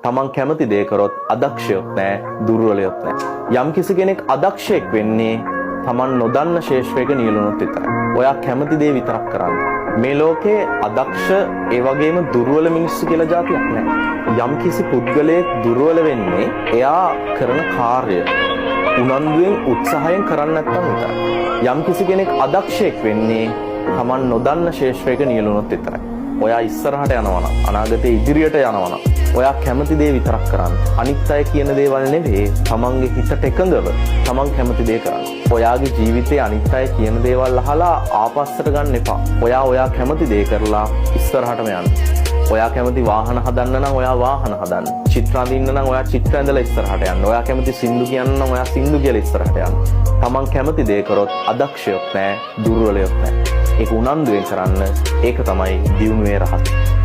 තමන් කැමති දේ කරොත් අදක්ෂයොත් නෑ, දුර්වලයොත් නෑ. යම් කිසි කෙනෙක් අදක්ෂයෙක් වෙන්නේ තමන් නොදන්න ක්ෂේත්‍රයක නියැලුණොත් විතරයි. ඔයා කැමති දේ විතරක් කරන්න. මේ ලෝකේ අදක්ෂ, ඒ වගේම දුර්වල මිනිස්සු කියලා ජාතියක් නෑ. යම් කිසි පුද්ගලයෙක් දුර්වල වෙන්නේ එයා කරන කාර්ය උනන්දුවෙන්, උත්සාහයෙන් කරන්නේ නැත්නම් විතරයි. යම් කිසි කෙනෙක් අදක්ෂයෙක් වෙන්නේ තමන් නොදන්න ක්ෂේත්‍රයක නියැලුණොත් විතරයි. ඔයා ඉස්සරහට යනවා නම්, අනාගතේ ඉදිරියට යනවා නම්, ඔයා කැමති දේ විතරක් කරන්න. අනිත් අය කියන දේවල් නෙවෙයි, තමන්ගේ හිතට එකඟව තමන් කැමති දේ කරන්න. ඔයාගේ ජීවිතේ අනිත් අය කියන දේවල් අහලා ආපස්සට ගන්න එපා. ඔයා ඔයා කැමති දේ කරලා ඉස්සරහටම යන්න. ඔයා කැමති වාහන හදන්න නම් ඔයා වාහන හදන්න. චිත්‍ර අඳින්න නම් ඔයා චිත්‍ර ඇඳලා ඉස්සරහට යන්න. ඔයා කැමති සින්දු කියන්න නම් ඔයා සින්දු කියලා ඉස්සරහට යන්න. තමන් කැමති දේ කරොත් අදක්ෂයොත් නෑ, දුර්වලයොත් නෑ. ඒක උනන්දුවෙන් කරන්න. ඒක තමයි දියුණුවේ රහස.